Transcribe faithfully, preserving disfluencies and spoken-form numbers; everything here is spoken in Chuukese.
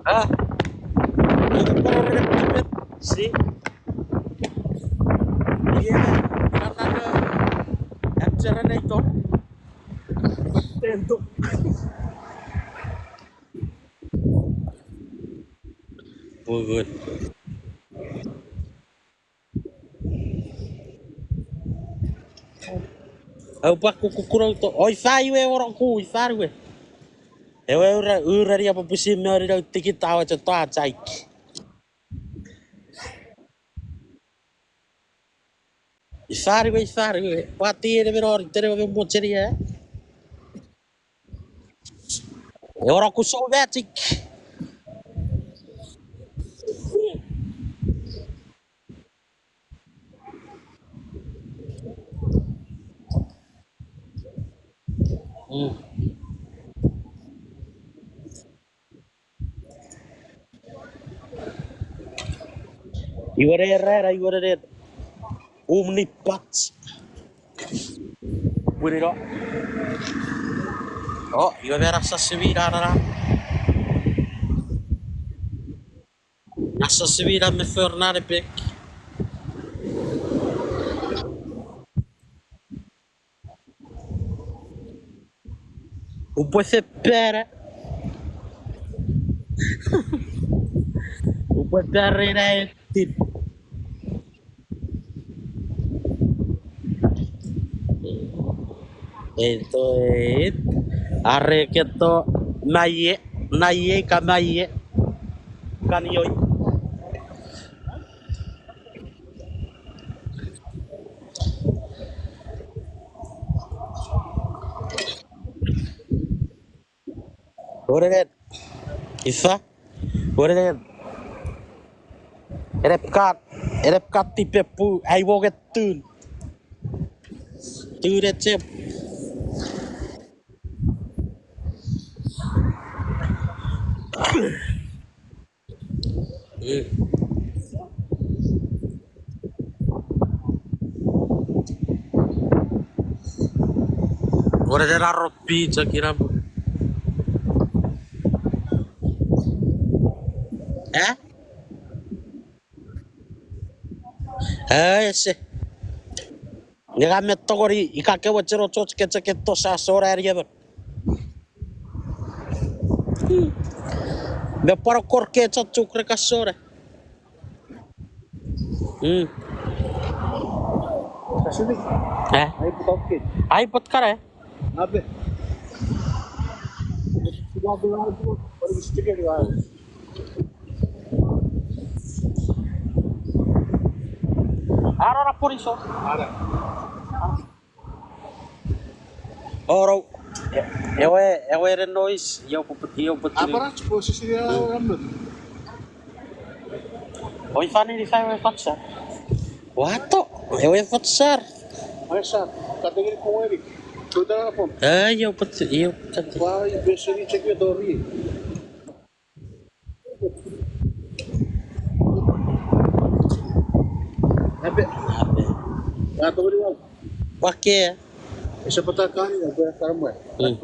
Ah. Si. Ie, nana, eh, generator. Tento. Pukut. Au pwa kukukuno to. Oi, ifa iwe, woroku, ifa iwe. Ewe ura, ura ria papusi me ori nau tikit awa che to achaik. Ifa iwe, ifa iwe. Pwati ene me nori tene me mochenia. Ewe woroku so magic. Mm. Iwe ne era, iwe ne nen. Omnipatch. Pwinino. Oh, iwe me nasa simi na, na, na. Nasa simi na me for na ne pek. Upwe fepera. Upwe pere na etin. Eto, et. Are keto maie, maie ka maie. Kanioi. Orenen. Ifa? Orenen. Enep kat, enep kat tipepu, ai wonget tun. Tun echep. Ore nena ropi chok ina. Eh? Eh, ese. Nge ka me tongeni ika kewe cheno choch ke chok eto sa sona ani emon. Me pwan okor ke chok chuk re ka sona. Mm. Kasini. Eh? Ai pot oke. Ai pot kare. Ape. Suga suga suga. Baru bisa cek ya, Pak. Ara, ara poriso. Ara. Oro. E-, ewe, ewe ren noise, io puput, io puput. Aparach, posisi dia, mm, rammet. Oi, fani ni fai ewe fatsar. Wato, ewe fatsar. Fatsar, kategori koweri. Tuta pon. Eh, io puput, io puput. Wa, beseni cheki tori. Ape. Ape. Wa tongeni wa. Wa ke. Ese pata kani, ape, karmwe. Hmm.